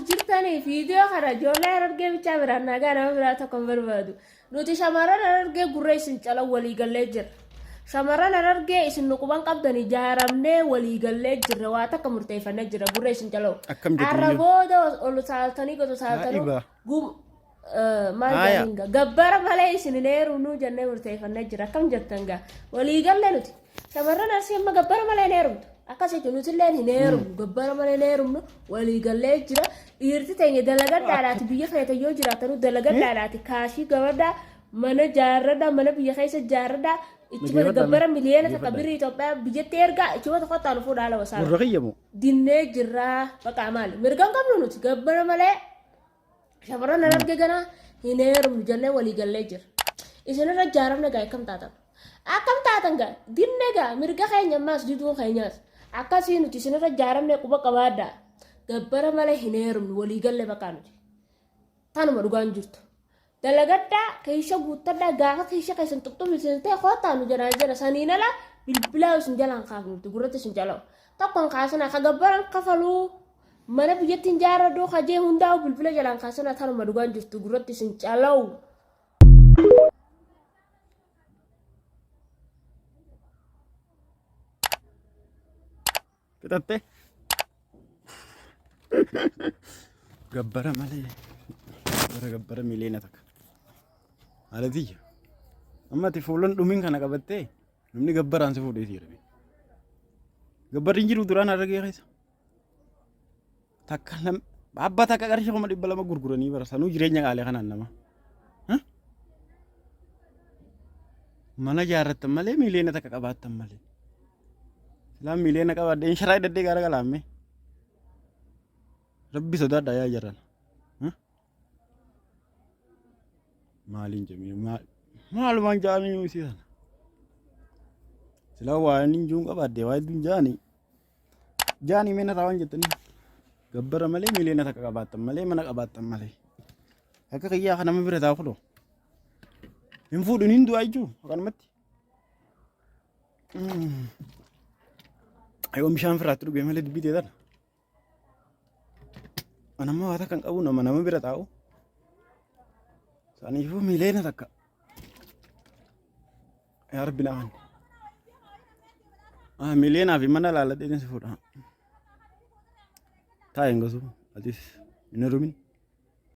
jirtanii viidiyoo kana ijoollee Harargee bichaa biraan nagaa nama biraa tokko hin barbaadu. Nuti shamarran Harargee gurra isin cala walii gallee jirra. Shamarran Harargee isin nu quban qabdan ijaaramnee walii gallee jirra waa takka murteeffannee jirra gurra isin cala'u. Akkam jettu Arra biyya? booda ol saaltanii gosa saaltanuu Ajaa'iba. gum maal Haaya. jedhaniin gaa gabbara malee isin hin heerumnuu jennee murteeffannee jira akkam jettan gaa walii galle nuti shamarran Arsii amma gabbara malee hin heerumtu akkas jechuun nuti illee hin heerumnu gabbara malee hin heerumnu walii gallee jira dhiirti teenya dalagadhaadhaati biyya feete yoo jiraatanu dalagadhaadhaati kaashii gabadhaa mana jaarradhaa mana biyya keessa jaarradhaa ichi bada Dhaggeeffadhaa gabbara mee. miliyoona takka Dhaggeeffadhaa. birrii Itoophiyaa biyyatti ergaa ichi bada kottaa nu fuudhaa haala wasaala Gurra kiyya moo? dinnee jirraa baqaa maali mirga hin qabnu nuti gabbara malee Shamarran Harargee ganaa hin heerumnu jennee walii gallee jira. Isinirra jaaramne gaa akkam taatan? Akkam taatan gaa dinne gaa mirga keenya ammaas diduun keenyaas. Akkasii nuti isinirra jaaramne quba qabaadhaa. Gabbara malee hin heerumnu walii galle baqaa nuti. Tanuma dhugaan jirtu. Dalagadhaa keessa guuttadhaa gaafa keessa keessan xuxxufi isin ta'e kootaa nu jedhaa jira saniin ala bilbilaa isin jalaan kaafnu nuti gurratti isin jala'u. Tokkoon kaasana ka gabbaran kafaluu Mana biyyatti hin jaarradhu hajee hundaa'u bilbila jalaan kaasana tanuma dhugaan jirtu gurratti isin calawu. Fixatte? Gabbara malee. Gabbara gabbara miliyoona takka. Haala tiyya. Amma ati fuulan dhumin kana qabattee namni gabbaraan si fuudhee si jedhame. Gabbarri hin jiru duraan harargee keessa. Takka nam abbaa takka qarshii 200,000 gurguranii bara sanuu jireenya qaalee kanaan nama. Mana jaarrattan malee miiliyoona takka qabaattan malee. Silaa miiliyoona qabaadhe hin sharaa hidhadhee gaara galaamme. Rabbi sodaadha yaa jarana. Maaliin jemee maal maalumaan ja'anii isii sana. Silaa waa inni juun qabaadde waa hedduun ja'anii. Ja'anii mee narraa waan jettanii. Gabbara malee miliyoona takka qabaattan malee mana qabaattan malee. Akka kiyyaa kan nama bira taa'u kunoo. Hin fuudhin hin du'aa jechuun akkanumatti. Yoo bishaan firaatti dhugee malee dubbii ta'e tana. Ani amma waa takka hin qabu nama nama bira taa'u. Saniifuu miliyoona takka. Yaa Rabbi na amanne. Ah, miliyoonaa fi mana laaladhee si fuudha. Taa'e hin gasu. Atis hin heerumin.